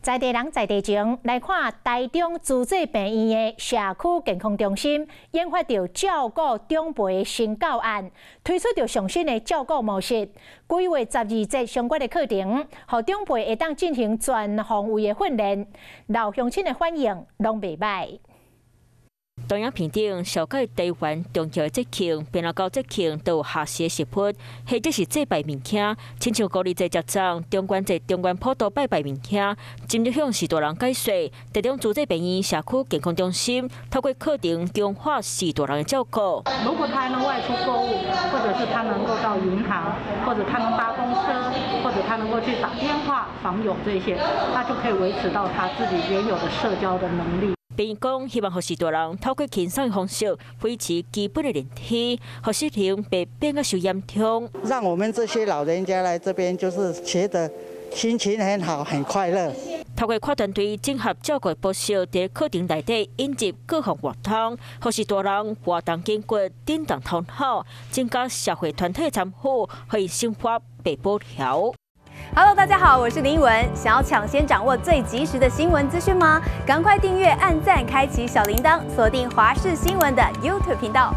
在地人在地情，來看臺中慈濟病院的社區健康中心，研發著照顧長輩的新教案，推出著上新的照顧模式，規劃12節相關的課程，予長輩會當進行全方位的訓練，老鄉親的反應攏袂䆀。東陽坪頂小改台灣重要的節慶，檳榔溝節慶都有下時的食物，或者是祭拜物件，親像高麗祭食粽，中元祭中元普渡拜拜物件，真正向序大人解說。台中慈濟病院社區健康中心透過課程強化序大人的照顧。如果他還能外出購物，或者是他能夠到銀行，或者他能搭公車，或者他能夠去打電話訪友這些，他就可以維持到他自己原有的社交的能力。病院講，希望予序大人透過輕鬆的方式維持基本的認知，予失能袂變得傷嚴重。讓我們這些老人家來這邊，就是覺得心情很好，很快樂。透過跨團隊整合照顧模式，佇課程內底引入各項活動，予序大人活動筋骨、振動頭腦，增加社會團體參與，予生活袂無聊。 Hello，大家好，我是林文。想要搶先掌握最及時的新聞資訊嗎？趕快訂閱、按讚、開啟小鈴鐺，鎖定華視新聞的 YouTube 頻道。